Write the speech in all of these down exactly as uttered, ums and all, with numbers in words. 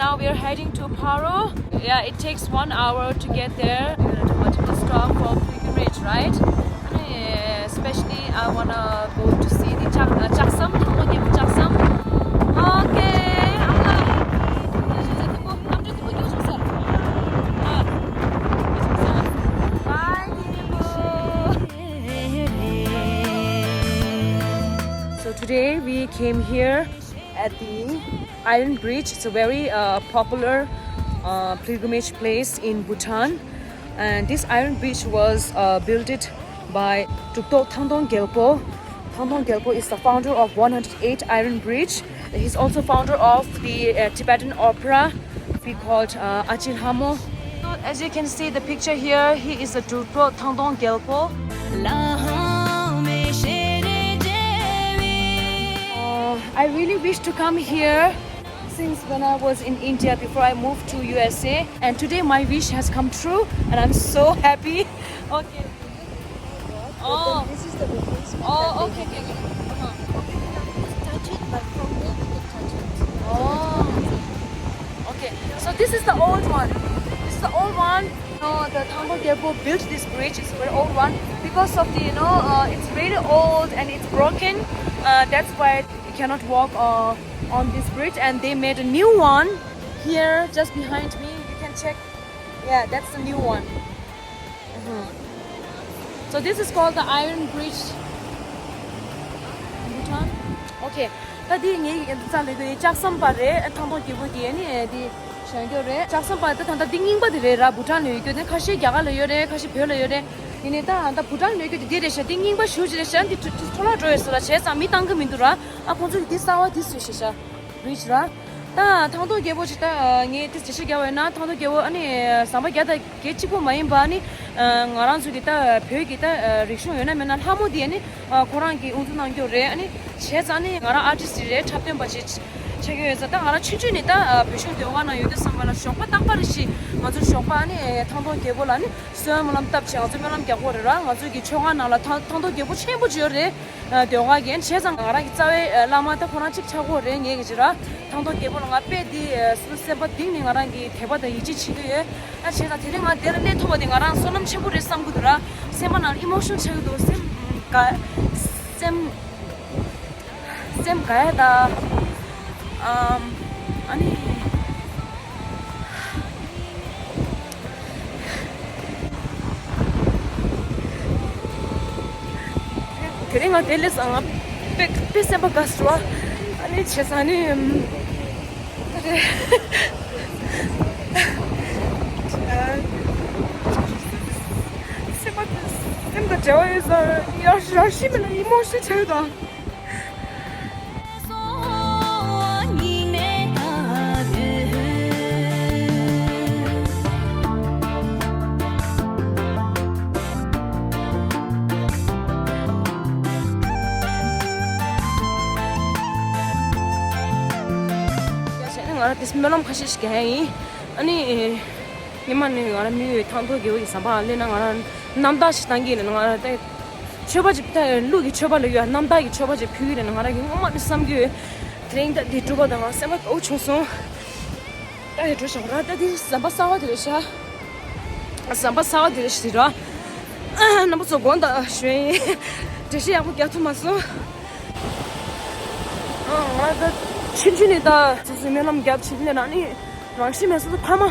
Now we are heading to Paro. Yeah, it takes one hour to get there. We have to multiple stop for pilgrimage, right? And, uh, especially, I wanna go to see the Chak- uh, Chaksam. Thangdo Gyebu Chaksam. Okay. Bye, people. So today we came here at the Iron Bridge. It's a very uh, popular uh, pilgrimage place in Bhutan. And this Iron Bridge was uh, built by Drukdo Thangdong Gyalpo. Thangdong Gyalpo is the founder of one hundred eight Iron Bridge. He's also founder of the uh, Tibetan opera we called uh, Aji Lhamo. So as you can see the picture here, he is the Drukdo Thangdong Gyalpo. Uh, I really wish to come here since when I was in India before I moved to U S A. And today my wish has come true and I'm so happy. Okay. Oh. This is the replacement. Oh, okay, okay, okay. Uh-huh. Touch it, but from there we can touch it. Oh. Okay. So this is the old one. This is the old one. No, the Thangdo Gyalpo built this bridge. It's a very old one because of the, you know, uh, it's very old and it's broken. Uh, that's why you cannot walk uh, on this bridge. And they made a new one here just behind me. You can check. Yeah, that's the new one. Mhm. So this is called the Iron Bridge. Bhutan. Okay. ད་འདི་ངའི་རྩ་ལ་ཡོད་ལྕགས་ཟམ་པ་རེད། ཐང་སྟོང་རྒྱལ་པོ་གི་ནི་འདི་བཞེངས་རྒྱུ་རེད། ལྕགས་ཟམ་པ་ད་ད་ལྟ་འདི་རྙིང་པ་དེ་རེད་ར། བྷུ་ཊན་ལ་ཡོད་རྒྱུ་དེ་ཁ་ཤས་རྒྱ་གར་ལ་ཡོད་རེད། ཁ་ཤས་བོད་ལ་ཡོད་རེད། ཡིན་ནའི་ད་ད་བྷུ་ཊན་ལ་ཡོད་རྒྱུ་དེ་འདི་རེད་ཤག་འདི་རྙིང་པ་ཞེ་པོ་ཅིག་རེད་ཤག་འདི་འཕྲོ་བརླག་འགྲོ་ཡོད་ས་རེད་ཤག་བྱས་ཙང་མི་བཏང་གི་མི་འདུག་ར། ཨ་ཁོང་ཚོ་གིས་འདི་གསར་པ་འདི་བཟོས་ཤག་ཤག་རིཇ་ར། ད་ཐང་སྟོང་རྒྱལ་པོ་ཅིག་ད་ངས་དེ་འགྲེལ་བཤད་རྒྱབ་པ་ཡིན་ན། ཐང་སྟོང་རྒྱལ་པོ་ཨ་ནི་ཟམ་པ་བརྒྱ་དང་བརྒྱད་གཅིག་པོ་མ་ཡིན་པ། ཨ་ནི་ང་རང་ཚོ་གི་ད་བོད་ཀྱི་ད་རིག་གཞུང་ཡོད་ན་མེད་ན་ལྷ་མོ་དེ་ཨ་ནི་ཁོ་རང་གིས་དབུ་འཛུགས་གནང་རྒྱུ་རེད། ཨ་ནི་བྱས་ཙང་ཨ་ནི་ང་རང་ཨར་ཊིསི་རེད། འཁྲབ་སྟོན་པ་ཅིག་ཆགས་ཀྱི་ཡོད་ཙང་། ད་ང་རང་ཆུང་ཆུང་ནས་ད་བོད་གཞུང་ཟློས་གར་ནང་ཡོད་དུས་ཙམ་པ་ལ་ཞོགས་པ་རྟག་པར་རེ་ཞིག་ང་ཚོ་ཞོགས་པ་ཨ་ནི་ཐང་སྟོང་རྒྱལ་པོ་ལ་ཨ་ནི་གསོལ་བ་སྨོན་ལམ་བཏབ་བྱས། ང་ཚོ་སྨོན་ལམ་རྒྱག་གི་ཡོད་རེད་ར། ང་ཚོ་གི་ཆོས་ཁང་ནང་ལ་ཐང་ཐང་སྟོང་རྒྱལ་པོ་ཆེན་པོ་ཅིག་ཡོད་རེད། ཨ་ཟློས་གར་མཁན། བྱས་ཙང་ང་རང་གི་རྩ་བའི་ཨ་བླ་མ་ད་ཁོ་རང་གཅིག་ཆགས་ཀྱི་ཡོད་རེད། ངས་གི་ཅི་ར་ཐང་སྟོང་རྒྱལ་པོ་ལ་ང་དཔེ་འདི་ཨ་སེམས་པ་གཏིང་ནས་ང་རང་གི་དད་པ་དང་ཡིད་ཆེས་བྱེད་ཀྱི་ཡོད། ཨ་བྱས་ཙང་དེ་རིང་ང་འདིར་སླེབས་ཐུབ་པ་དེ་ང་རང་བསོད་ནམས་ཆེན་པོ་རེད་བསམ་གྱི་འདུག་ར། སེམས་པ་ནང་ཨི་མོ་ཤོན་ཆགས་ཀྱི་འདུག་སེམས་དགའ། སེམས། སེམས་དགའ་ཡ་ད། ཨམ། ཨ་ནི། དེ་རིང་ང་དེ་སླེབས་སོང་། ང་དཔེ་དཔེ་སེམས་པ་དགའ་སོང་། ཨ་ནི་བྱས་ཙང་ནི། ཨམ། ད་རེད། སེམས་པ་སེམས་དང་བྲལ་བ་ཡོད་ས་ར་ར་ཤི་མེད་ལ་ཨི་མོ་ཤོན་ཆགས་ཡོད་དང་། ང་རང་དེ་སྨོན་ལམ་ཁ་ཤས་ཤིག་རྒྱག་ཡ་ཡིན། ཨ་ནི། སྔོན་མ་ནས་ང་རང་མི་ཡོད་ཐང་སྟོང་རྒྱལ་པོ་ཡི་ཟམ་པ་སླེབས་ན་ང་རང་རྣམ་དག་ཞིག་བཏང་གི་ཡིན། ང་རང་ད་མཆོད་པ་ཅིག་ད་ཀླུ་གི་མཆོད་པ་ལ་ཡོད་རྣམ་དག་གི་མཆོད་པ་ཅིག་ཕུལ་གི་ཡིན་ང་རང་གི་སྔོན་མ་ནས་བསམ་གི་ཡོད། དེ་རིང་ད་འདི་གྲུབ་པ་དང་ང་སེམས་པ་དགའ་བོ་བྱུང་སོང་། ད་ཡི་འགྲོ་བཞག་ར། ད་འདི་ཟམ་པ་གསར་པ་དེ་རེད་ཤག་ཟམ་པ་གསར་པ་དེ་རེད་ཤག་ར། རྣམ་པ་ཚོ་དགོངས་དག་ཞུ་ཡིན། འགྲེལ་བཤད་ཡག་པོ་རྒྱག་ཐུབ་མ་སོང་། ང་ད་ཆུང་ཆུང་ནས་ད་སོ་སོའི་སྨོན་ལམ་རྒྱབ་ཕྱིན་ནས་ན་ནི་རང་བཞིན་མེད་སོ་སོ་ཕ་མ་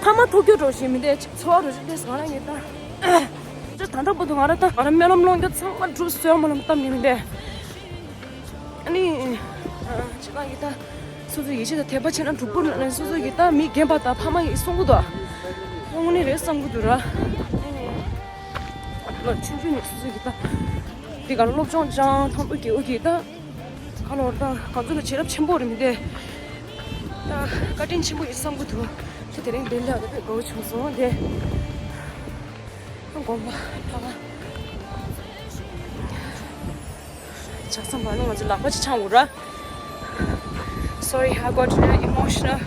ཕ་མ་ཐུག་རྒྱུ་འགྲོ་བཞིན་མི་འདུག་ཚོར་བ་འགྲོ་བཞིན་འདུག་ང་རང་ཡིན་ད། ད་ལྟ་བར་དུ་ང་རང་ད་ང་རང་སྨོན་ལམ་སློང་རྒྱུ་ཚང་མ་འགྲུབ་སོང་། སྨོན་ལམ་བཏབ་ནས་མི་འདུག་ཨ་ནི། ཅི་གང་གི་ད། སོ་སོ་ཡིད་ཆེས་དང་དད་པ་བྱས་ན་འགྲུབ་པོ་ནི་སོ་སོ་གི་ད་མི་རྒན་པ་དང་ཕ་མ་ཡིས་གསུང་གི་འདུག་དངོས་གནས་རེད་བསམ་གི་འདུག་ར། ལོ་ཆུང་ཆུང་ནས་སོ་སོ་གི་ད། དེ་ག་ལ་སློབ་སྦྱོང་སྦྱང་ཐང་པོ་དགེ་བོ་གི་ད། ག་ལོར་ད་གང་ཚོ་ལ་བྱེད་རབས་ཆེན་པོ་རེད་མི་འདུག་ད་བཀའ་དྲིན་ཆེན་པོ་ཡིན་བསམ་གི་འདུག་ད་དེ་རིང་འདིར་སླེབས་ད་དཔེ་དགའ་བོ་བྱུང་སོང་དེ། དགོངས་པ་ལྷ་ཁང་། ལྕགས་ཟམ་པ་ནི་ང་ཚོ་ལག་པ་ཅིག་འཆང་འོ་ར། Sorry, I got very emotional.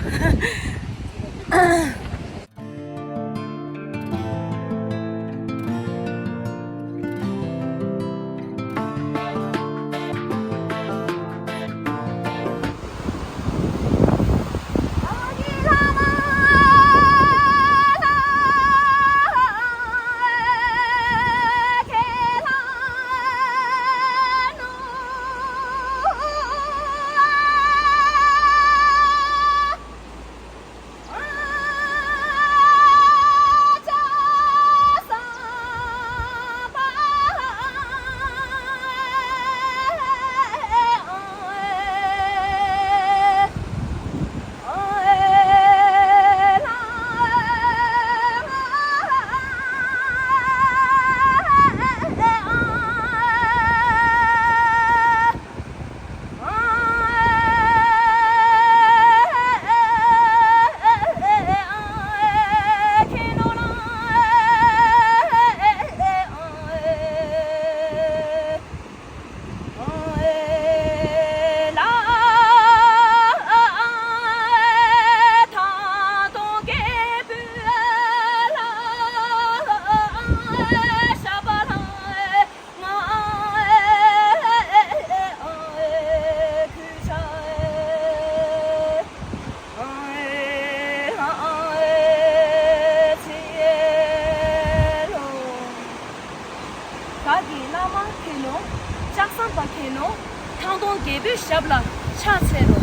ཞབས་ལ་ཕྱག་འཚལ་ལོ།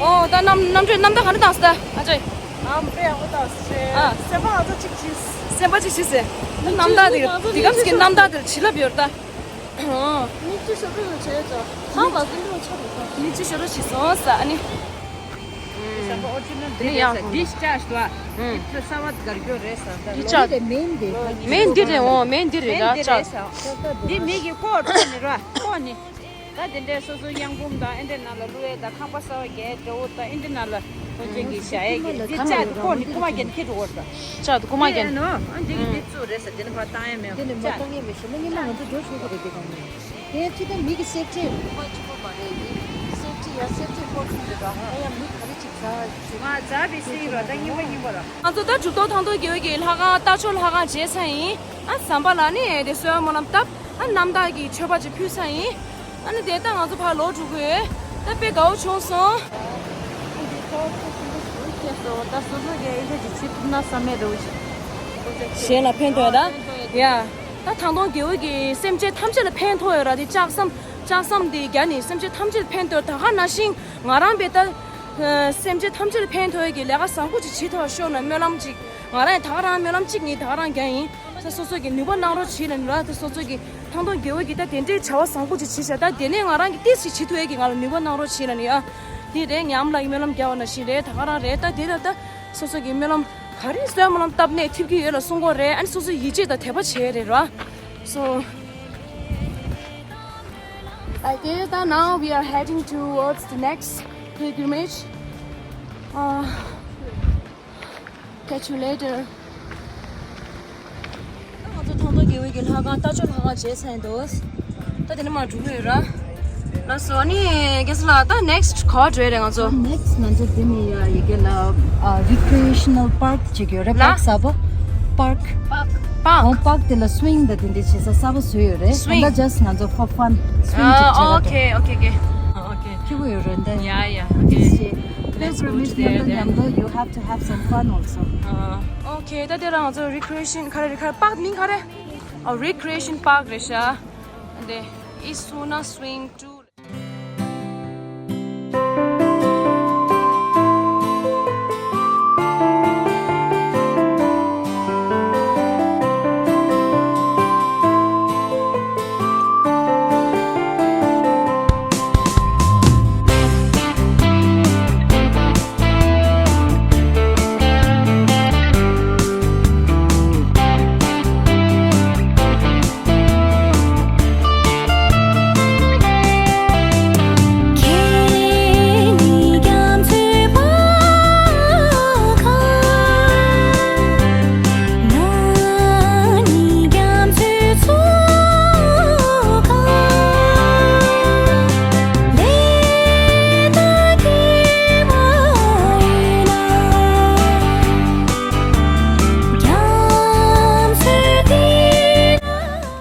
ཨོ། ད་གནམ་གནམ་གྲུས་གནམ་བདག་ག་རེ་བཏང་སོང་ད། ཨ་ཅེ། ཨ་མ་པེ་ཡག་པོ་བཏང་སོང་ཨ། སེམས་པ་ང་ཚོ་གཅིག་བྱས། སེམས་པ་གཅིག་བྱས་ཟེར། གནམ་བདག་དེ་དེ་ག་ཚོད་ཀྱི་གནམ་བདག་དེར་བྱིན་རླབས་ཡོད་ད། ཨོ། མིག་ཆུ་ཞབས་བྲོ་ཡང་བྱས་ཙང་ཧང་ལ་ཀུན་སློང་ཆགས་འདུག་ད། མིག་ཆུ་ཞབས་བྲོ་བྱས་སོང་ས་ཨ་ནི། ཨོ་ཞབས་བྲོ་ཨོ་ཅི་ནལ་འདི་ཡག་པོ་འདི་ལྕགས་ཤོག་ཨ། འདི་གསར་བ་གར་གྱོད་རེད་ས་ད། འདི་ལྕགས། མེན་འདི་རེད། ཨོ་མེན་འདི་རེད། འོ་མེན་འདི་རེད་ལ་ལྕགས། འདི་མིག་གི་ཀོ་ཀོ་ནི་ར་ཀོ་ནི། ད་དེ་འདྲའི་སོ་སོ་གཡང་འབུམ་དང་ཨེ་འདྲའི་ནང་ལ་བླུག་ཡས་དང་ཁང་པ་གསར་བ་རྒྱག་ཡས་འདྲ་བོ་དང་ཨེ་འདྲའི་ནང་ལ་ཁོང་ཅན་གྱི་བཞག་ཡས་ཀྱི་འདི་ལྕགས་དེ་ཀོ་ནི་རྐུ་མ་རྒྱན་ཁྱེར་འགྲོ་བར་དང་། ལྕགས་དེ་རྐུ་མ་རྒྱན། ཨ་འདི་གི་འདི་བཙུགས་རེད་ཟེར་དེ་ནི་ཕར་བཏང་ཡས་མེད། འདི་ནི་མ་ལྕགས་བཏང་ཡས་མེད་ཤི་ན་ཉི་མ་ང་ཚོ་འགྲོ་ཆོག་གི་རེད། དེ་གང་ནས་དེ་ཅི་ད་མི་གི་སེབ་ཊི་མ་གཅིག་པོ་མ་རེད། མི་སེབ་ཊི་ཡ་སེབ་ཊི་ཧོར་ཁུལ་རེད་པ། ཨ་ཡ་མི་ག་རེ་ཅིག་ཟ་ཞུ་ང་ཟ་བི་སི་རོ་ད་ཉིན་པ་ཉིན་པ་རོ། ང་ཚོ་ད་གྲུབ་ཐོབ་ཐང་སྟོང་རྒྱལ་བའི་གི་ལྷ་ཁང་རྟ་མཆོག་ལྷ་ཁང་མཇལ་ཚར་ཡིན། ཨ་ཟམ་པ་ལ་ནི་དེ་གསོལ་བ་སྨོན་ལམ་བཏབ། ཨ་རྣམ་དག་གི་མཆོད་པ་ཅིག་ཕུལ་ས་ཡིན། ཨ་ནི་དེ་ལྟ་ང་ཚོ་ཕར་ལོག་འགྲོ་དགོས། ད་དཔེ་དགའ་བོ་བྱུང་སོང་། ད་སོ་སོ་གའི་ཨེ་འདྲ་ཅིག་བྱེད་ཐུབ་ན་བསམ་མེད་འདྲ་བོ་ཞིག་གཞན་ལ་ཕན་ཐོགས་ད། ཡ། ད་ཐང་སྟོང་རྒྱལ་བ་གིས་སེམས་ཅན་ཐམས་ཅད་ལ་ཕན་ཐོགས་ཡོད་ར་དེ་ལྕགས་ཟམ་ལྕགས་ཟམ་དེ་རྒྱ་ནི་སེམས་ཅན་ཐམས་ཅད་ལ་ཕན་ཐོགས་ད་ག་ནང་བཞིན་ང་རང་དཔེ་ད། སེམས་ཅན་ཐམས་ཅད་ལ་ཕན་ཐོགས་ཡོད་ཀྱི་ལས་ཀ་བཟང་པོ་ཅིག་བྱེད་ཐུབ་པ་ཤོག་ན་སྨོན་ལམ་ཅིག་ང་རང་ཡང་ད་ག་རང་སྨོན་ལམ་གཅིག་ངས་ད་ག་རང་རྒྱག་ཡིན། ད་སོ་སོ་གི་ནུས་པ་གནང་རོགས་བྱེད་ལ་ནི་ར་ད་སོ་སོ་གི་ཐང་སྟོང་རྒྱལ་བ་གི་ད་དེ་འདྲའི་བྱ་བ་བཟང་པོ་ཅིག་བྱེད་བྱ་ད་དེ་ནས་ང་རང་གི་ཏིས་ཅིག་བྱེད་ཐུབ་ཡས་ཀྱི་ང་ལ་ནུས་པ་གནང་རོགས་བྱེད་ལ་ནི་ཨ། དེ་རེད་ངའི་ཨ་མ་ལགས་ཀྱི་སྨོན་ལམ་རྒྱག་པ་ནང་བཞིན་རེད་ད་ག་རང་རེད་ད་དེ་ལ་ད་སོ་སོ་གི་སྨོན་ལམ་ག་རེ་གསོལ་སྨོན་ལམ་བཏབ་ནས་ཐེབས་ཀྱི་ཡོད་ལ་གསུང་གོ་རེད་ཨ་ནི་སོ་སོ་ཡིད་ཆེས་དང་དད་པ་བྱེད་རེད་ར། So I guess that now we are heading towards the next pilgrimage. Uh, catch you later. ང་ཚོ་ཐང་སྟོང་རྒྱལ་བའི་གི་ལྷ་ཁང་རྟ་མཆོག་ལྷ་ཁང་མཇལ་ཚར་འདུག་ད་དེ་ནས་མར་འགྲོ་གི་ཡོད་ར། ལགས་སོ་ཨ་ནི་རྒན་ལགས་ད་next ག་པར་འགྲོ་ཡས་རེད་ང་ཚོ། Next ང་ཚོ་འདི་ནས་ཡ་ཡི་གེ་ལ་ཨ་recreational park ཅིག་ཡོད་རེད། ལ་park གསར་པ་park park འོ་park དེ་ལ་swing དང་དེ་འདྲ་བྱེད་ས་གསར་པ་བཟོས་ཡོད་རེད། Swing ད་just ང་ཚོ་for fun swing ཅིག་བྱེད་ཡ་རེད། Okay okay okay okay. སྐྱིད་པོ་ཡོད་རེད་འདི། Yeah yeah okay. Pilgrimage མཉམ་དུ་མཉམ་དུ you have to have some fun also. Okay ད་དེ་ལ་ང་ཚོ་recreation ག་རེ་རེད་ག་རེ་park མིང་ག་རེ། ཨ་recreation park རེད་ཤག་འདི་Isuna Swing two.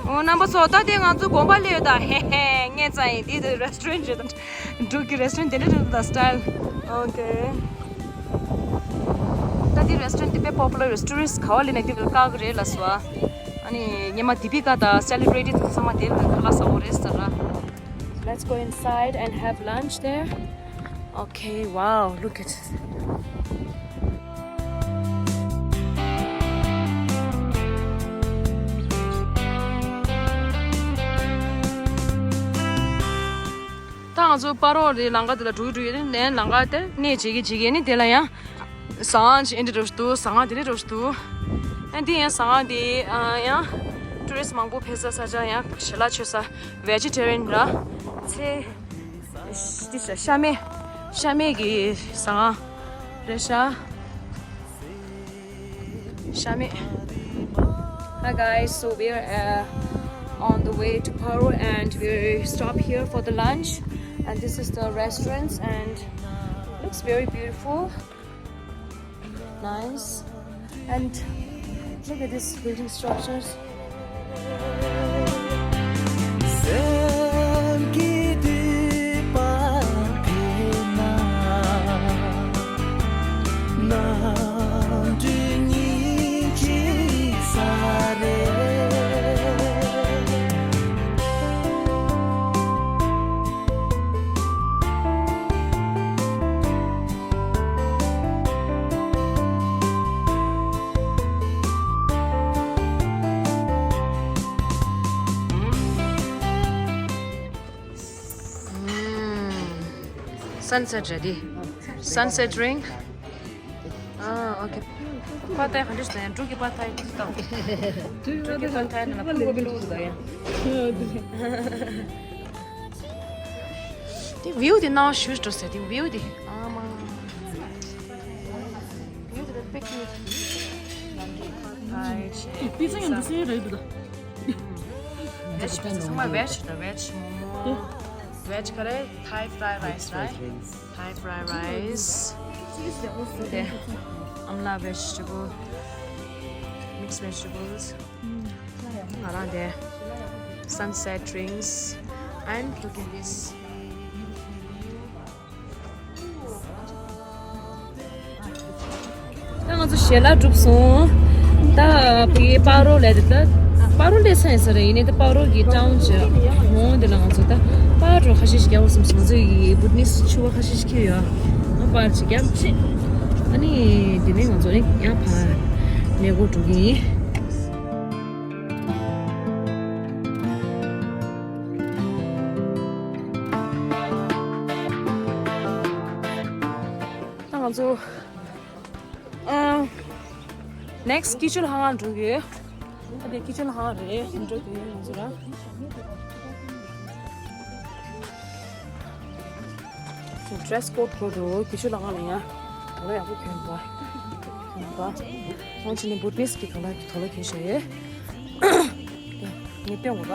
འོ་རྣམ་པ་ཚོ་ད་དེ་ང་ཚོ་དགོན་པ་སླེབས་ཡོད་ད། ཧེ་ཧེ་ངས་ཙང་ཡིན་དེ་དེ་restaurant རེད་ད། འབྲུག་གི་restaurant དེ་འདྲ་རེད་ད་style. Okay. ད་དེ་restaurant དེ་དཔེ་popular རེད། tourist ག་བ་ལེན་ན་དེ་ལ་དཀའ་གི་རེད་ལ་སོ། ཨ་ནི་ཉི་མ་དེ་པི་ཀ་དང་celebrity དེ་ཚང་མ་དེ་ལ་ཁ་ལག་ཟ་འོ་རེད་ཟེར་ར། Let's go inside and have lunch there. Okay, wow, look at this. ད་ང་ཚོ་སྤ་རོ་རེད་ལམ་ཁ་དེ་ལ་འགྲོ་གི་འགྲོ་གི་ཡོད་ནས་ལམ་ཁ་དེ་གནས་བྱེད་ཀྱི་བྱེད་ཀྱི་ནི་དེ་ལ་ཡང་ཟ་ཁང་ཅིག་ཨེ་འདྲ་འགྲོ་འདུག་ཟ་ཁང་དེ་འདྲ་འགྲོ་འདུག་ཨ་འདི་ཡང་ཟ་ཁང་དེ་ཡང་tourist མང་པོ་ཕེབས་ས་ས་ཆ་ཡང་ཞལ་ལག་མཆོད་ས་vegetarian ར་ཚེ། འདི་ཤ་མེད། ཤ་མེད་ཀྱི་ཟ་ཁང་རེད་ཤག་ཤ་མེད། Hi guys, so we're uh, on the way to Paro and we stop here for the lunch and this is the restaurants and It's very beautiful. Nice. And look at these building structures. Sunset རེད་འདི། Sunset ring. ཨ། ཨོ་ཁེ། པར་ཐའི་ག་འདྲ་ཞིག་དང་འབྲུག་གི་པར་ཐའི་དང་། འབྲུག་གི་པར་ཐའི་ནང་ལ་ཕུང་པོ་པི་ལུག་དང་ཡང་། དེ་བིའུ་དེ་ནང་ཞུ་འགྲོ་ཟེར་དེ་བིའུ་དེ། ཨ་མ། བིའུ་དེ་པིག་ནིག་ཐའི་ཆེ། པི་ཛ་ཡང་འདུག་སེ་རེད་འདུག་ད། བེཇ་ཚང་མ་བེཇ་རེད། བེཇ་མོ་མོ། བེཇ་ག་རེ། Thai fried rice, right? Thai fried rice. དེ་ཨམ་ལ་vegetable, mixed vegetables. ང་རང་དེ་sunset drinks and look at this. ད་ང་ཚོ་ཞལ་ལག་གྲུབ་སོང་། ད་ཕ་གི་སྤ་རོ་ལ་དེ་ད་སྤ་རོ་ལས་ས་ཡིན་ས་རེད། ཡིན་ནའི་ད་སྤ་རོ་གི་ཊའུན་ཅིག་ཧོང་དེ་ལ་ང་ཚོ་ད་པར་འགྲོ་ཁ་ཤས་ཤིག་རྒྱག་དགོས་བསམ་སོང་། ང་ཚོ་ཡི་བུད་ནིས་ཆུ་བ་ཁ་ཤས་ཤིག་ཁྱེར་ཡོད། ང་པར་ཅིག་རྒྱབ་ཅིག་ཨ་ནི་དེ་ནས་ང་ཚོ་ནི་ཡང་ཕར་ལས་སྒོ་འགྲོ་གི་ཡིན། ད་ང་ཚོ་ཨ། next ཀི་ཆུ་ལྷ་ཁང་འགྲོ་གི་ཡོད། ཨ་དེ་ཀི་ཆུ་ལྷ་ཁང་རེད། འགྲོ་གི་ཡོད་ང་ཚོ་ར། dress code གོ་འདུག་ཀི་ཆུ་ལྷ་ཁང་ལ་ཡང་དོ་ལོ་ཡག་པོ་གྱོན་པ། གྱོན་པ། ཁོང་ཚོ་ནི་བུད་ནིས་ཀྱི་གང་ལ་དོ་ལོ་གྱོན་བཞག་ཡོད། ངས་སྟོན་དགོས་པ།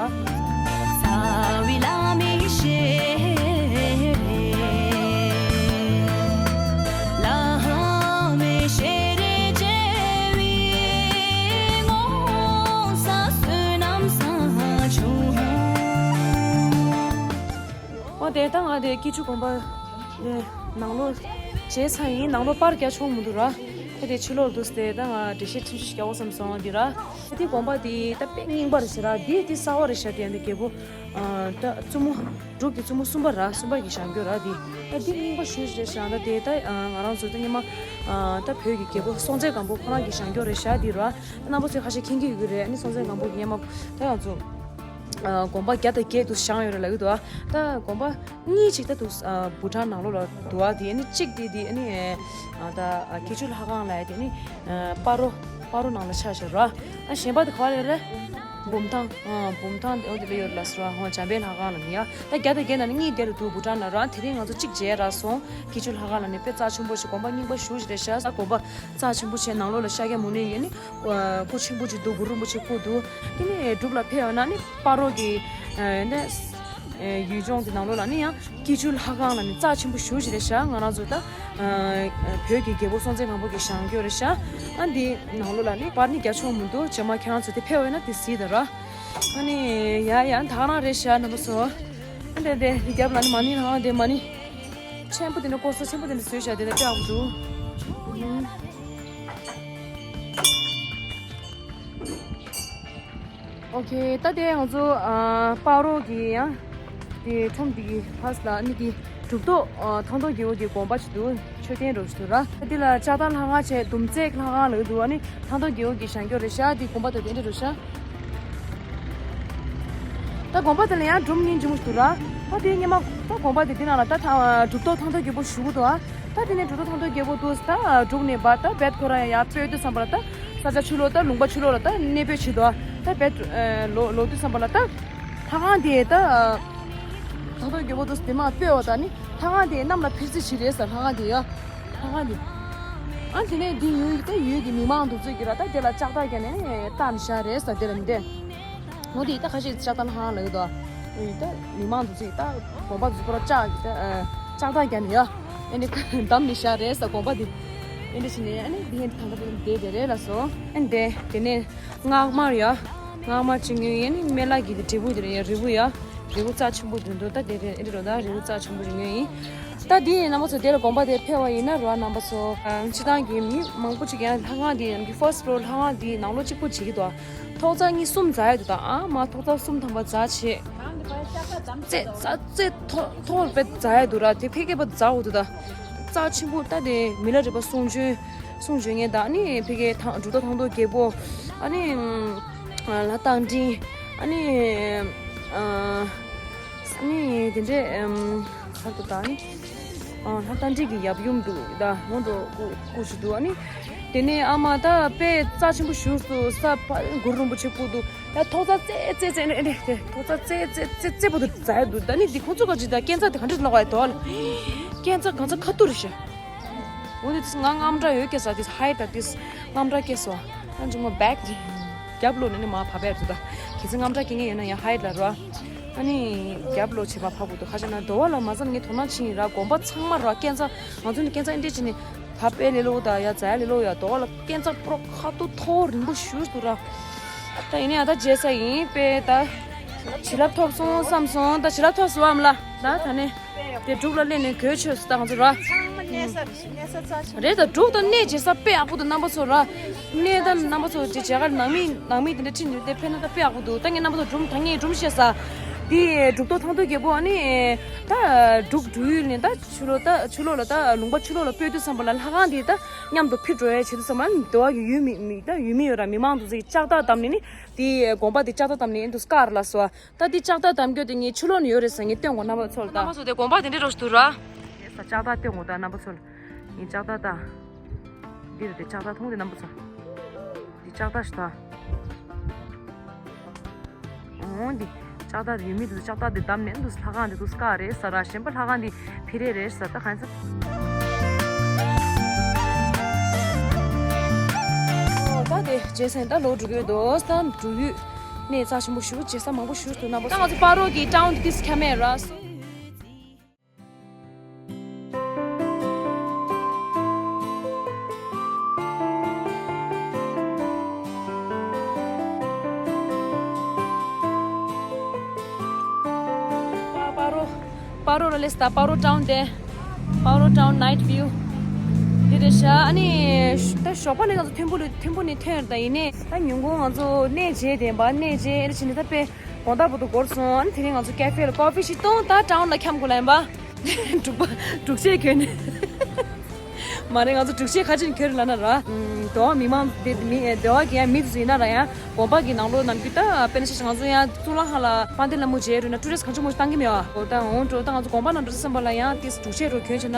འོ་དེ་ད་ང་དེ་ཀི་ཆུ་དགོན་པ་དེ་ནང་ལོགས་བྱས་ཚར་ཡིན། ནང་ལོགས་པར་རྒྱག་ཆོག་མི་འདུག་ར། ཁྱེད་དེ་ཕྱི་ལོགས་འདུག་སྟེ་ད་ང་འགྲེལ་བཤད་ཆུང་ཆུང་ཞིག་རྒྱག་དགོས་བསམ་སོང་། འདི་ར་ཁྱེད་དེ་དགོན་པ་དེ་ད་དཔེ་རྙིང་པ་རེད་ཤག་ར། འདི་དེ་གསར་བ་རེད་ཤག་དེ་འདི་རྒྱལ་པོ་ད་བཙུན་མོ་འབྲུག་གི་བཙུན་མོ་གསུམ་པ་ར། གསུམ་པ་གི་བཞེངས་རྒྱུ་ར། འདི་ད་འདི་རྙིང་པ་ཞེ་པོ་ཅིག་རེད་ཤག་ད་དེ་ད་ང་རང་ཚོ་ད་སྔོན་མ་ད་བོད་ཀྱི་རྒྱལ་པོ་སྲོང་བཙན་སྒམ་པོ་ཁོ་རང་གི་བཞེངས་རྒྱུ་རེད་ཤག་འདི་ར། རྣམ་པ་ཚོས་ཁ་ཤས་མཁྱེན་གྱི་ཡོད་ཀྱི་རེད། ཨ་ནི་སྲོང་བཙན་སྒམ་པོ་གི་སྔོན་མ་ད་ང་ཚོ་དགོན་པ་བརྒྱ་དང་བརྒྱད་དུ་བཞེངས་ཡོད་རེད་ལབ་ཀྱི་འདུག་ད་དགོན་པ་གཉིས་ཅིག་ད་འདུག་བུ་ཊན་ནང་ལོགས་ལ་འདུག་ཨ། དེ་ནི་གཅིག་དེ་དེ་ནི་ད་ཀི་ཆུ་ལྷ་ཁང་ལ་དེ་ནི་སྤ་རོ་སྤ་རོ་ནང་ལ་ཆགས་བཞག་ར། ཨ་གཞན་པ་དེ་ག་བ་རེད་རེད། འབུམ་ཐང་། ཨ་འབུམ་ཐང་དེ་འོ་དེ་ལ་ཡོད་ལ་སོ་ར། ཧོ་འཇམ་དཔལ་ལྷ་ཁང་ལ་ནི་ཡ། ད་བརྒྱ་དང་བརྒྱད་ནང་ནི་གཉིས་དེ་ལ་འདུག་བུ་ཊན་ལ་ར། དེ་རིང་ང་ཚོ་གཅིག་མཇལ་རག་སོང་། ཀི་ཆུ་ལྷ་ཁང་ལ་ནི་དཔེ་རྩ་ཆེན་པོ་ཞིག་དགོན་པ་རྙིང་པ་ཞེ་པོ་ཅིག་རེད་ཤག་ས་དགོན་པ་རྩ་ཆེན་པོ་བྱས། ནང་ལོགས་ལ་ཤཱཀྱ་མུ་ནེ་ཡིན་ནི་སྐུ་ཆེན་པོ་ཅིག་འདུག་གུ་རུ་རིན་པོ་ཆེ་སྐུ་འདུག་དེ་ནི་འབྲུག་ལ་ཕེབས་ཡོང་ན་ནི་སྤ་རོ་གི་ནས་ཡུལ་ལྗོངས་ཀྱི་ནང་ལོགས་ལ་ནི་ཡང་ཀི་ཆུ་ལྷ་ཁང་ལ་ནི་རྩ་ཆེན་པོ་ཞེ་པོ་ཅིག་རེད་ཤག་ང་རང་ཚོ་ད་བོད་ཀྱི་རྒྱལ་པོ་སྲོང་བཙན་སྒམ་པོ་གི་བཞེངས་རྒྱུ་རེད་ཤག་ཨ་འདི་ནང་ལོགས་ལ་ནི་པར་ནི་རྒྱག་ཆོག་མི་འདུག་རྗེས་མ་ཁྱེད་རང་ཚོ་དེ་ཕེབས་ཡོང་ན་དེ་གཟིགས་དང་ར། ཨ་ནི་ཡ་ཡ་ད་ག་རང་རེད་ཤག་རྣམ་པ་ཚོ། ཨ་འདི་འདི་རྒྱབ་ལ་ནི་མ་ཎི་ལྷ་ཁང་དེ་མ་ཎི་ཆེན་པོ་དེ་འདྲ་བསྐོར་ས་ཆེན་པོ་དེ་འདྲ་བཟོས་བཞག་དེ་འདྲ་སྐྱག་འདུག་ཨོ་ཁེ། ད་དེ་ང་ཚོ་ཨ་སྤ་རོ་གི་ཡང་དེ་ཁྲོམ་དེ་གི་ཕ་སི་ལ་ནི་དེ་གྲུབ་ཐོབ་ཨ་ཐང་སྟོང་རྒྱལ་པོ་གི་དགོན་པ་ཞིག་འདུག་མཆོད་རྟེན་རུ་ཞིག་འདུག་ར། དེ་ལ་ལྕགས་རྟ་ལྷ་ཁང་བྱས། ཟླུམ་རྩེག་ལྷ་ཁང་ལབ་འདུག་ཨ་ནི་ཐང་སྟོང་རྒྱལ་པོ་གི་བཞེངས་རྒྱུ་རེད་ཤག་དེ་དགོན་པ་དེ་དེ་འདྲ་རུ་ཤག་ད་དགོན་པ་དེ་ལ་ཡང་སྒྲུང་སྙིང་རྗེ་མོ་ཞིག་འདུག་ར། ད་དེ་སྔོན་མ་ད་དགོན་པ་དེ་དེ་ནང་ལ་ད་ཐང་གྲུབ་ཐོབ་ཐང་སྟོང་རྒྱལ་པོ་བཞུགས་ཀྱི་འདུག་ཨ། ད་དེ་ནས་གྲུབ་ཐོབ་ཐང་སྟོང་རྒྱལ་པོ་འདུག་ད་འབྲུག་ནས་བ་ད་བེད་ཁོ་རང་ཡར་སྤོས་དུས་ཙམ་པ་ལ་ད་ས་ཆ་ཕྱི་ལོགས་ད་ལུང་པ་ཕྱི་ལོགས་ལ་ད་གནས་སྤོས་བྱེད་དོ། ད་བེད་ལོ་ལོ་དུས་ཙམ་པ་ལ་ད་ལྷ་ཁང་དེ་ད་ཐང་སྟོང་རྒྱལ་པོ་འདུག་དེ་མ་སྤོས་བ་ད་ནི་ལྷ་ཁང་དེ་གནམ་ལ་འཕུར་རྩེ་བྱེད་རེད་ས། ལྷ་ཁང་དེ་ཡ། ལྷ་ཁང་དེ། ཨ་དེ་ནས་དེ་ཡུལ་ད་ཡུལ་གྱི་མི་མང་འདུག་ཚོད་ཀྱི་ར། ད་དེ་ལ་ལྕགས་རྟ་བརྒྱབ་ནས་བཏགས་ནས་བཞག་རེད་ས། དེ་ལ་མི་འདྲ། འོ་དེ་ད་ཁ་ཤས་ལྕགས་རྟ་ལྷ་ཁང་ལབ་ཀྱི་འདུག་ཨ་ད་མི་མང་འདུག་ཚོད་ད་དགོན་པ་འདུག་ཁོ་ར་ལྕགས་ཀྱི་ད་ལྕགས་རྟ་བརྒྱབ་ནས་ཡ། ཨ་ནི་འདམ་ནི་ཤ་རེད་ས་དགོན་པ་འདི། ཨ་ནི་ཕྱིན་ནས་ཨ་ནི་འདི་ཧན་ཐང་ཐང་བསྡད་དེ་རེད་ལ་སོ། ཨ་ནི་དེ་དེ་ནས་སྔགས་མར་ཡ། སྔགས་མར་ཅིག་ཉོས་ཡིན། ཨ་ནི་སྨན་བླ་གི་དེ་འབྲས་བུ་དེ་རེད་ཡ། རི་བོ་རྩ་ཆེན་པོ་འདུག་འདུག་ད་དེ་རེད། ཨ་ནི་རོ་ད་རི་བོ་རྩ་ཆེན་པོ་ཅིག་ཉོས་ཡིན། ད་འདི་རྣམ་པ་ཚོ་དེ་ལ་དགོན་པ་དེ་ཕེབས་པ་ཡིན་ན་རོ་རྣམ་པ་ཚོ། སྤྱི་བཏང་གི་མི་མང་པོ་ཅིག་ཡང་ལྷ་ཁང་དེ་ཡང་གི་first floor ལྷ་ཁང་དེ་ནང་ལོགས་གཅིག་པོ་བྱེད་ཀྱི་འདུག་ཐོག་རྩ་གཉིས་གསུམ་རྫ་ཡ་འདུག་ད་ཨ་མ་ཐོག་རྩ་གསུམ་ཐམ་པ་རྫ་ཆེ། རྩེ་རྩ་རྩེ་ཐོག་ཐོག་པའི་རྫ་ཡ་འདུག་ར། དེ་ཕ་གི་པ་རྫ་འོ་འདུག་ད་རྩ་ཆེན་པོ་ད་དེ་མི་ལ་རས་པ་གསུང་ཆོས་གསུང་ཆོས་ངན་ད་ཨ་ནི་ཕ་གི་ཐང་གྲུབ་ཐོབ་ཐང་སྟོང་རྒྱལ་པོ། ཨ་ནི་ལྷ་རྟ་མགྲིན། ཨ་ནི་ཨ་ནི་དེ་འདྲས་ཨམ་ག་རེ་འདུག་ད་ཨ་ནི། ཨ་ལྷ་རྟ་མགྲིན་གྱི་ཡབ་ཡུམ་འདུག་ད་ཧོན་འགྲོ་སྐུ་སྐུ་ཞིག་འདུག་ཨ་ནི། དེ་ནས་ཨ་མ་ད་དཔེ་རྩ་ཆེན་པོ་བཞུགས་སུ་ས་ཕ་གུ་རུ་རིན་པོ་ཆེ་སྐུ་འདུག་ད་ཐོག་རྩ་རྩེ་རྩེ་རྩེ་ནས་ཨེ་ཐོག་རྩ་རྩེ་རྩེ་རྩེ་རྩེ་པོ་འདུག་རྫ་ཡ་འདུག་ད་ནི་འདི་ཁོང་ཚོ་ག་ཅི་ད་སྐས་འཛེག་དེ་ག་འདྲས་ལོག་པ་ཡ་དོ་ལ། སྐས་འཛེག་ག་ཚ་ཁ་ཐུར་ཤ། འོ་ནི་དེ་ང་དངངས་སྐྲག་ཡོད་སྐྱེས་ས་དེ་ཧའི་ད་དེ་དངངས་སྐྲག་སྐྱེས་སོ། ཨ་ཅུང་མ་བེག་རྒྱབ་ལོག་ནས་ནི་མ་བབས་པའི་རེད་ད། གལ་སྲིད་དངངས་སྐྲག་སྐྱེ་ངེས་ཡོད་ན་ཡང་ཧའི་ལ་རོ། ཨ་ནི་རྒྱབ་ལོག་བྱེད་པ་བབས་དགོས་འདུག་ཁ་ཤས་ན་དོ་བ་ལ་མ་ཚང་ངས་དོ་སྣང་ཕྱིན་ཡིན་ར། དགོན་པ་ཚང་མ་ར་སྐས་འཛེག་ང་ཚོ་ནི་སྐས་འཛེག་ཨེ་འདྲས་བྱས་ནས་བབས་པའི་ལེ་ལོ་ད་ཡ་རྫ་ཡ་ལེ་ལོ་ཡ་དོ་བ་ལ་སྐས་འཛེག་པོ་རོ་ཁ་ཐུག་མཐོ་རིང་པོ་ཞུ་འདུག་ར། ད་ཡིན་ནའི་ཨ་ད་རྗེས་ས་ཡིན་པས་ད། བྱིན་རླབས་ཐོབ་སོང་བསམ་སོང་ད་བྱིན་རླབས་ཐོབ་སོང་ཨམ་ལ་ད་ད་ནས། དེ་འབྲུག་ལ་སླེབས་ནས་གོས་ཆོད་སུ་ད་ང་ཚོ་ར། ཚང་མ་གནས་ས་རེད། གནས་ས་རྩ་ཆེན་པོ་རེད་ད། འབྲུག་ད་གནས་བྱེད་ས་དཔེ་ཡག་པོ་འདུག་རྣམ་པ་ཚོ་ར། གནས་ད་རྣམ་པ་ཚོ་དེ་མཇལ་ཁ་ནང་མི་ནང་མི་དེ་འདྲ་ཁྲིད་ནས་དེ་ཕེབས་ན་ད་དཔེ་ཡག་པོ་འདུག་ད་ངས་རྣམ་པ་ཚོ་སྒྲུང་ད་ངས་སྒྲུང་བཤད་ས། དེ་འབྲུག་ཐོག་ཐང་སྟོད་རྒྱལ་པོ་ཨ་ནི། ད་འབྲུག་འབྲུག་ཡུལ་ནས་ད་ཕྱི་ལོགས་ད་ཕྱི་ལོགས་ལ་ད་ལུང་པ་ཕྱི་ལོགས་ལ་སྤོས་དུས་ཙམ་པ་ལ་ལྷ་ཁང་དེ་ད་མཉམ་དུ་ཕུད་འགྲོ་ཡ་བྱེད་དུས་ཙམ་པ་ལ་དེ་བ་གི་ཡུལ་མི་མི་ད་ཡུལ་མི་ཡོད་ར་མི་མང་དུ་ཚིག་ལྕགས་ཐག་བསྡམས་ནས་ནི་དེ་དགོན་པ་དེ་ལྕགས་ཐག་བསྡམས་ནས་ཨེ་འདུག་སྐར་ལ་སོ། ད་འདི་ལྕགས་རྟ་གཏམ་རྒྱུད་དེ་ངས་ཕྱི་ལོགས་ནས་ཡོད་རེད་ཟེར་ངས་སྟོན་གོ་རྣམ་པ་ཚོ་ལ་ད། རྣམ་པ་ཚོ་དེ་དགོན་པ་དེ་འདྲས་རོགས་ཞུ་ར། ས་ལྕགས་རྟ་སྟོན་གོ་ད་རྣམ་པ་ཚོ་ལ། ངས་ལྕགས་རྟ་ད། འདི་རེད་དེ་ལྕགས་རྟ་མཐོང་དེ་རྣམ་པ་ཚོ། འདི་ལྕགས་རྟ་ཞིག་ད། འོང་འདི། ལྕགས་རྟ་དེ་ཡུལ་མི་དེ་ཚོ་ལྕགས་རྟ་དེ་བསྡམས་ནས་འདུག་ལྷ་ཁང་དེ་འདུག་སྐར་རེད་ས་ར་གཞན་པ་ལྷ་ཁང་དེ་ཕི་རེ་རེད་ས་ད་གང་ས། ད་དེ་རྗེས་སེང་ད་ལོ་དྲུག་ཡོད་དོ་ས་འགྲུལ་ཡུལ། གནས་རྩ་ཆེན་པོ་ཞུ་རྗེས་ས་མང་པོ་ཞུ་ཐུབ་ན་པོ། ད་ང་ཚོ་སྤ་རོ་གི་ཊའུན་ཏིས་ཁ་མེ་ར་སོ། སྤ་རོ་སྤ་རོ་ར་ལེ་སི་ད་སྤ་རོ་ཊའུན་དེ། སྤ་རོ་ཊའུན་ནའིཊ་བིའུ། འདི་རེད་ཤག་ཨ་ནི་ད་ཞོགས་པ་ནས་ང་ཚོ་ཐིམ་ཕུ་ལ་ཐིམ་ཕུ་ནས་ཐོན་ད་ཡིན་ནའི་ད་ཉིན་གུང་ང་ཚོ་གནས་མཇལ་དེ་འབའ་གནས་མཇལ་ཨེ་རེ་བྱས་ནས་ད་དཔེ་དགོང་དག་བར་དུ་འགོར་སོང་། ཨ་ནི་དེ་རིང་ང་ཚོ་ཀེ་ཧྥེ་ལ་ཀོ་ཧྥི་ཞིག་བཏུང་ད་ཊའུན་ལ་འཁྱམ་དགོས་ལ་ཡིན་པ། འབྲུག་པ་འབྲུག་ཆས་གྱོན་ནས། མ་རེད་ང་ཚོ་འབྲུག་ཆས་ག་ཅིག་གྱོན་ལ་ན་ར། ཨུམ། དེ་བ་མི་མང་དེ་མི་དེ་བ་གི་ཡང་མི་དེ་ཚོ་ཡིན་ན་ར་ཡང་དགོན་པ་གི་ནང་ལོགས་ནམ་རྒྱུན་ད་དཔེར་ན་ཆ་བཞག་ང་ཚོ་ཡང་གཙུག་ལག་ཁང་ལ་དཔལ་ལྡན་ལྷ་མོ་མཇལ་འགྲོ་ན་ཊུ་རི་སི་གང་ཅི་མོ་ཅིག་བཏང་གི་མེད་བ། འོ་ད་འོང་འགྲོ་ད་ང་ཚོ་དགོན་པ་ནང་འགྲོ་ས་བསམ་པ་ལ་ཡང་དེ་འབྲུག་ཆས་རུ་གྱོན་བྱས་ན་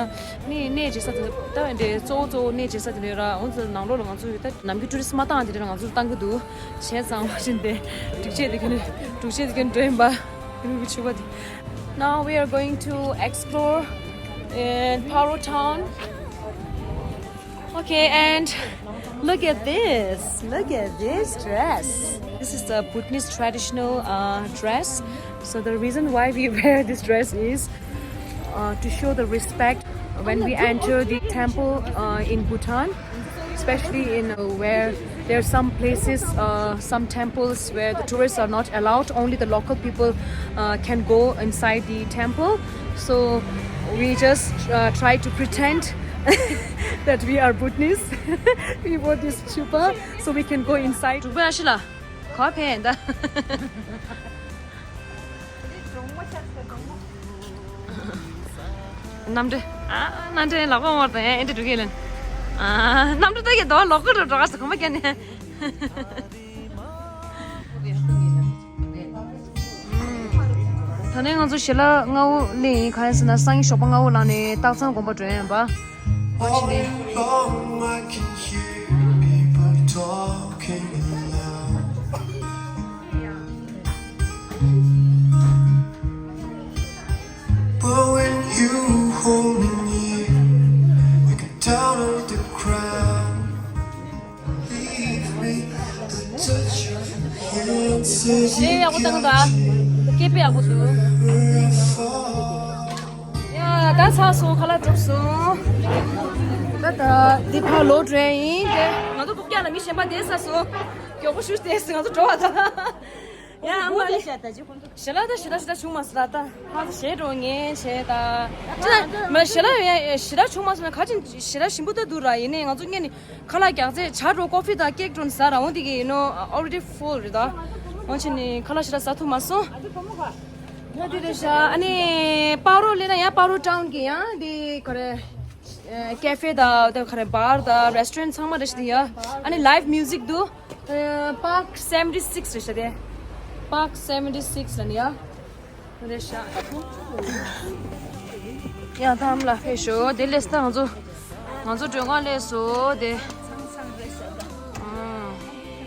ནི་གནས་མཇལ་ས་དེ་ད་འདྲའི་གཙོ་བོ་གཙོ་བོ་གནས་མཇལ་ས་དེ་འདྲ་ར། འོང་ཚོ་ནང་ལོགས་ལ་ང་ཚོ་ད་ནམ་རྒྱུན་ཊུ་རི་སི་མ་བཏང་དེ་འདྲ་ང་ཚོ་བཏང་གི་འདུག་བྱས་ཙང་བ་ཞིན་དེ་འབྲུག་ཆས་དེ་གྱོན་འབྲུག་ཆས་དེ་གྱོན་འགྲོ་ཡིན་པ། Now we are going to explore in Paro town. Okay, and look at this. Look at this dress. This is the Bhutanese traditional uh, dress. So the reason why we wear this dress is uh, to show the respect when we enter the temple uh, in Bhutan, especially in uh, where there are some places, uh, some temples where the tourists are not allowed. Only the local people uh, can go inside the temple. So we just uh, try to pretend that we are Bhutanese. We wore this chupa so we can go inside. ག་ཕན་ད། གནམ་གྲུ། ཨ། གནམ་གྲུ་ལག་པ་མར་དང་ཨེ་འདྲ་འགྲོ་གི་ལན། ཨ། གནམ་གྲུ་ད་གི་དོ་ལོག་གི་འགྲོ་ག་ས་གོམ་པ་བརྒྱབ་ནས། ད་ནས་ང་ཚོ་ཞལ་ལག་སྔ་བོ་ལེན་ཡིན། གང་ཡིན་ཟེར་ན་སང་ཉིན་ཞོགས་པ་སྔ་བོ་ལངས་ནས་སྟག་ཚང་དགོན་པ་འགྲོ་ཡིན་པ། ཨོ་ཅི་ནས། But when you hold me near, you can down on the ground. Leave me, the touch of your hand says you ཡག་པོ་བཏང་ད། སྐད་དཔེ་ཡག་པོ་འདུག་ཡ། ད་ཚར་སོང་། ཁ་ལག་གྲུབ་སོང་། ད་ད་འདི་ཕར་ལོག་འགྲོ་ཡ་ཡིན། དེ་ང་ཚོ་རྐུབ་བཀྱག་ལ་མི་གཞན་པ་བསྡད་ཚར་སོང་། མགྱོགས་པོ་ཞུ་བསྡད་སོང་། ང་ཚོ་འགྲོ་བ་ད། ཡ་ཨ་མ་ལེ། ཞལ་ལག་ད་ཞེ་དྲག་ཞེ་དྲག་བྱུང་མ་སོང་ད། ད་ཧ་ད་ཞེ་འགྲོ་ངས་བྱས་ད། ཅི་ད་མ་ཞལ་ལག་ཡ་ཞེ་དྲག་བྱུང་མ་སོང་ན། ག་ཅིག་ཞེ་དྲག་ཞིམ་པོ་ད་འདུག་ར། ཡིན་ནའི་ང་ཚོ་སྔོན་ནས་ཁ་ལག་རྒྱག་རྗེས་ཇ་འདྲ་ཀོ་ཧྥི་དང་ཀེག་འདྲ་ཟ་ར། འོ་དེ་གི་ཡིན་ནོ་already full རེད་ད། འོ་བྱས་ནས་ཁ་ལག་ཞེ་དྲག་ཟ་ཐུབ་མ་སོང་། ད་དེ་རེད་ཤག་ཨ་ནི་སྤ་རོ་སླེབས་ན་ཡང་སྤ་རོ་ཊའུན་གི་ཡང་དེ་ག་རེ། ཨ་ཀེ་ཧྥེ་དང་དེ་ག་རེ་བར་དང་རེ་སི་ཊོ་རན་ཊི་ཚང་མ་རེད་ཤག་དེ་ཡ། ཨ་ནི་ལའིབ་མིའུ་ཟིག་འདུག་ཨ་པཱརཀ་སེ་ཝེན་ཊི་སིགས་རེད་ཤག་དེ། པཱརཀ་སེ་ཝེན་ཊི་སིགས་ལ་ནི་ཡ། རེད་ཤག་ཡ་ཐམ་ལ་ཕེབས་ཤོག་དེ་སླེབས་ད་ང་ཚོ་ང་ཚོ་མགྲོན་ཁང་སླེབས་སོང་དེ།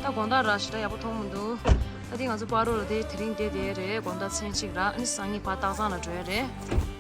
ཨ་ད་དགོང་དག་ར་ཞེ་དྲག་ཡག་པོ་མཐོང་མི་འདུག་ད་དེ་ང་ཚོ་སྤ་རོ་ལ་དེ་དེ་རིང་བསྡད་དེ་རེད། དགོང་དག་མཚན་གཅིག་ར། ཨ་ནི་སང་ཉིན་ཕར་སྟག་ཚང་ལ་འགྲོ་ཡ་རེད།